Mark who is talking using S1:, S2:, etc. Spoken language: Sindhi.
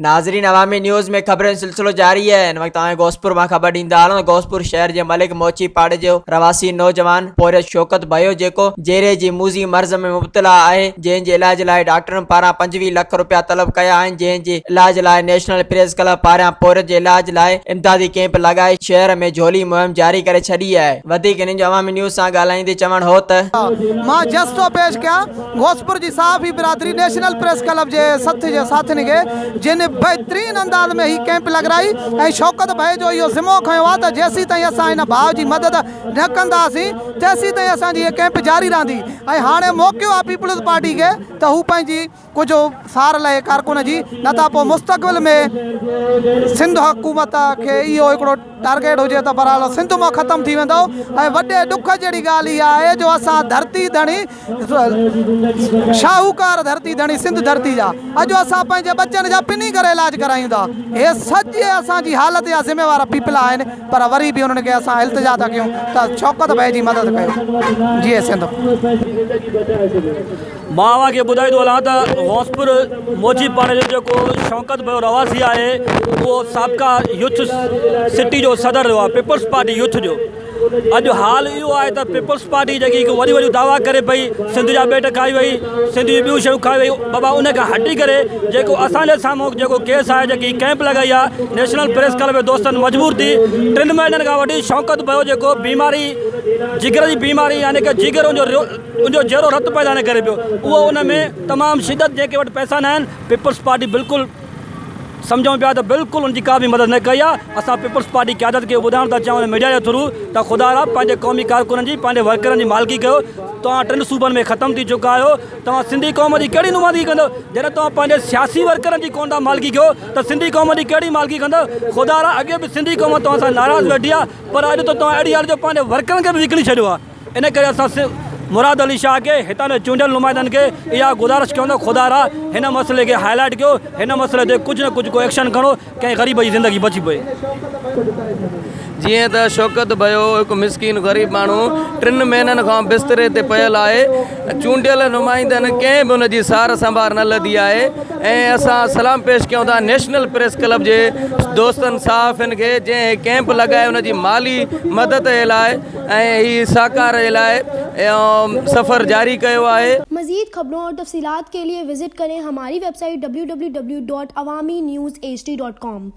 S1: ناظرين عوامي نيوز ۾ خبرن جو سلسلو جاري آهي هن وقت توهان کي غوثپور مان خبر ڏيندا هلون ته غوثپور شهر جي ملڪ موچي پاڙي جو رهواسي نوجوان پورهيت شوڪت ڀيو جيڪو جيري جي موذي مرض ۾ مبتلا آهي جنهن جي علاج لاء ڊاڪٽرن پاران 25 لک رپيا طلب ڪيا آهن جنهن جي علاج لاء نيشنل پريس ڪلب پاران پورهيت جي علاج لاء امدادي ڪئمپ لڳائي شهر ۾ جهولي مهم جاري ڪري ڇڏي آهي وڌيڪ هنن جو عوامي نيوز سان ڳالهائيندي چوڻ هو ته.
S2: مان جس ٿو پيش ڪيان غوثپور جي صحافي برادري نيشنل پريس ڪلب جي سٿ جي ساٿين کي جن بهترين انداز ۾ هي ڪئمپ لڳرائي ۽ شوڪت ڀئي جو اهو ذمو کنيو آهي ته جيسيتائين اسان هن ڀاء جي مدد نه ڪنداسين تيسيتائين اسان جي هي ڪئمپ جاري رهندي ۽ هاڻي موقعو آهي پيپلز پارٽي کي ته هو پنهنجي ڪجهه سار لهي ڪارڪن جي نه ته پوء مستقبل ۾ سنڌ حڪومت کي اهو هڪڙو ٽارگيٽ هجي ته بهرحال سنڌ مان ختم ٿي ويندؤ ۽ وڏي ڏک جهڙي ڳالهه اها آهي جو اسان ڌرتي ڌڻي شاهوڪار ڌرتي ڌڻي سنڌ ڌرتي جا اڄ اسان پنهنجي ٻچن جا پني ڪري علاج ڪرايون ٿا هي سڄي اسان جي حالت جا ذميوار پيپلا آهن پر وري به انهن کي اسان التجا ٿا ڪيون ته شوڪت ڀئي جي مدد ڪيو جيئي سنڌ.
S3: مان اوهان کي ٻڌائيندو هلان ته غوثپور موچي پاڙي جو جيڪو شوڪت ڀيو رهواسي آهي اهو سابقه يوٿ سٽي جو صدر رهيو آهي پيپلز پارٽي يوٿ جو اڄ حال اهو آهي ته پيپلز پارٽي جيڪي هڪ وڏي وڏيون دعويٰ ڪري پئي سنڌ جا ٻيٽ کائي وئي سنڌ جون ٻيون شيون کائي وئي بابا ان کان هٽي ڪري جيڪو اسان جي سامهون جيڪو ڪيس آهي جيڪي ڪئمپ لڳائي آهي نيشنل پريس ڪلب جي دوستن مجبور ٿي ٽن مهينن کان وٺي شوڪت ڀيو جيڪو بيماري جگر جي بيماري يعني ڪه جگر ان جو ان جو جهڙو رت پيدا نه ڪري پيو اهو ان ۾ تمام شدت جنهن کي وٽ پئسا نه آهن پيپلز پارٽي بلڪل سمجهون پيا ته بلڪل ان جي ڪا به مدد نه ڪئي آهي اسان پيپلز پارٽي قيادت کي ٻڌائڻ ٿا چاهيون ميڊيا جي ٿرو ته خدا را پنهنجي قومي ڪارڪنن جي پنهنجي ورڪرن جي مالڪي ڪيو توهان ٽن صوبن ۾ ختم ٿي چڪا آهيو توهان سنڌي قوم جي ڪهڙي نمائندگي ڪندو جڏهن توهان پنهنجي سياسي ورڪرن جي ڪونه ٿا مالڪي ڪيو ته سنڌي قوم جي ڪهڙي مالڪي ڪندو خدا را اڳي به سنڌي قوم توهان سان ناراض ويٺي آهي پر اڄ ته توهان اهڙي حالت جو پنهنجي ورڪرن کي به وڪڻي ڇڏيو آهي ان ڪري اسان مراد علي شاهه کي هتان جي چونڊيل نمائندن کي اها گذارش ڪيون ته خدا را هن مسئلي کي هائي لائيٽ ڪيو هن مسئلي تي ڪجهه نه ڪجهه ڪو ايڪشن کڻو ڪنهن غريب جي زندگي بچي پئي.
S4: جيئن ته شوڪت ڀيو هڪ مسڪين غريب ماڻهو ٽن مهينن کان بستري تي پيل آهي چونڊيل نمائندن ڪنهن به ان جي سار سنڀار نه لڌي آهي ۽ اسان سلام پيش ڪيون ٿا نيشنل پريس ڪلب جي دوستن صحافين کي جنهن هي ڪئمپ لڳائي ان جي مالي مدد جي لاء ۽ هي سهڪار جي لاء سفر جاري ڪيو آهي.
S5: مزيد خبرون اور تفصيلات ڪي ليي وزٽ ڪرين هماري website W W W dot Awami news H D dot com.